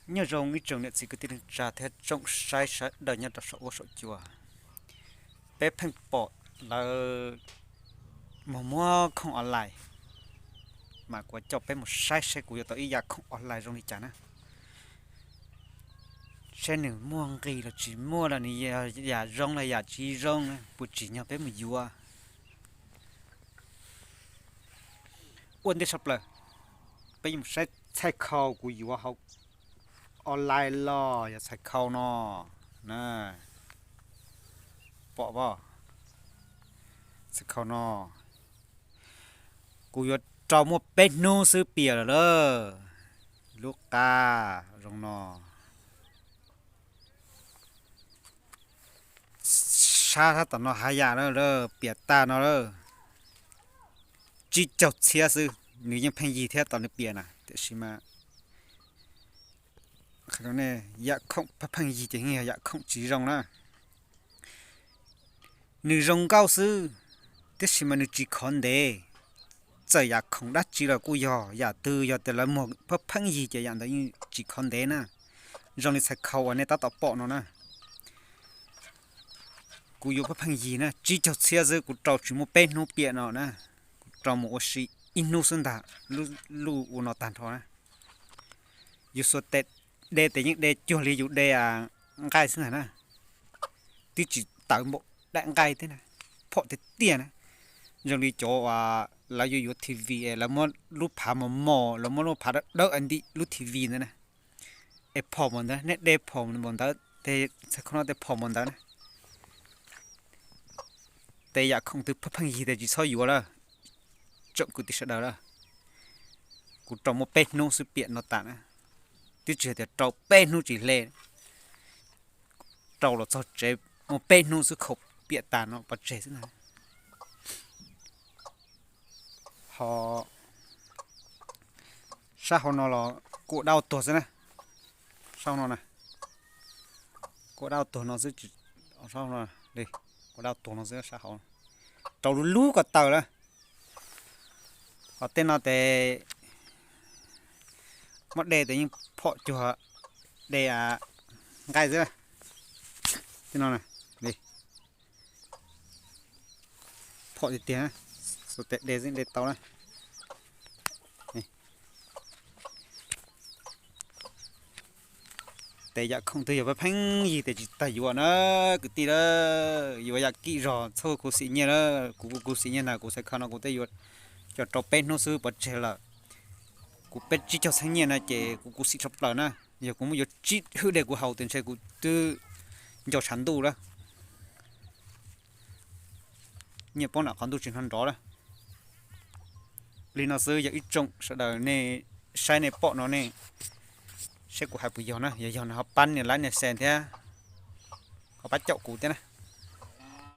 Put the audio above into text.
Nyob zoo ib tsoom niam txiv kwv tij neej tsa thiab tsoom saib sawv daws nyob rau saum huab saum cua. Peb pheej pom lawv mus muab khoom online, mas kuv coj peb mus saib seb kuv yuav tau ib yam khoom online zoo li cas na. Seb nws muaj nqis los tsis muaj los nws yam zoo los yam tsis zoo na, puas tsim nyog peb mus yuav. Ua ntej tshaj plaws, peb yuav mus saib txhais khau kuv yuav hauv online los yog txhais khau no na. Pom pom, txhais khau no kuv yuav rau muaj peb hnub xwb piam lawm lauj. Lub qab zoo no, sab sab tom no hav yam lawm, piam tag no lawm. Tsib caug txhiab xwb, nws yeej pheej yig thiab tom nws piam na, tiam sis mas yam khoom pheej yig ces yeej yog yam khoom tsis zoo na. Nws zoo nkauj xwb, tiam sis mas nws tsis khov ntev. Txawm yam khoom dab tsi los kuj yog, yam twg yog tias lawv muag pheej pheej yig ces yam ntawd yeej tsis khov ntev na. Zoo li txhais khau uas nej tab tom pom no na. Kuv yuav pheej pheej yig na, tsib caug txhiab xwb kuv rau tsis muaj peb hnub piam no na. Kuv rau mus ua si ib hnub xwb ntag, luj ua no tag nrho na. Yus xuas tes de tes yeej de cuag li yus de nqaij xwb ntag na. Twb tsis tawv npaum daim nqaij thiab na, phom tiag tiag na. Zoo li cov uas lawv yuav yuav T V es lawv muab lub phav mos mos, lawv muab lub phav dawb dawb ntim lub T V ntawd na, es phom npaum ntawd, nej de phom npaum ntawd, tej txhais khau no tej phom npaum ntawd na. Tes yam khoom twg pheej pheej yig tes tsis txhob yuav lawm, tsoom kwv tij sawv daws lawm. Kuv rau muaj peb hnub xwb piam no tas na, twb tsis hais tias rau peb hnub tsis hle. Rau los txog tsev muaj peb hnub xwb khaum piam tas no pov tseg xwb na. Ho sab hauv no los kuj dab tuag xwb na. Sab hauv no na, kuj dab tuag no xwb, kuj dab tuag no xwb sab hauv. Rau lub lub ko taw lawm. Ho tej no tes muab de tes yeej phom cuag de nqaij xwb. Tej no, phom tiag tiag, xuas tes de xwb de tau na. Tes yam khoom twg yog pheej pheej yig tes tsis tas yuav na kwv tij a. Yuav yam kim zog txhob khuv xim nyiaj na. Kuv kuv xim nyiaj na, kuv txhais khau no kuv twb yuav coj rau peb hnub xwb pov tseg lawm. Kuv peb tsib caug txhiab nyiaj na ces kuv kuv xim tshaj plaws na. Yog kuv muab yuav tsib hwj de kuv haus tes ntshe kuv twb ncau tshav ntuj lawm. Nyiaj poob nram qhov ntuj tsis hnov nrov lawm. Li no xwb yog ib tsoom sawv daws nej saib nej pom no nej saib kuv hais puas yog na. Yog yog no ho pab nias like nias share thiab ho pab caum kuv thiab na.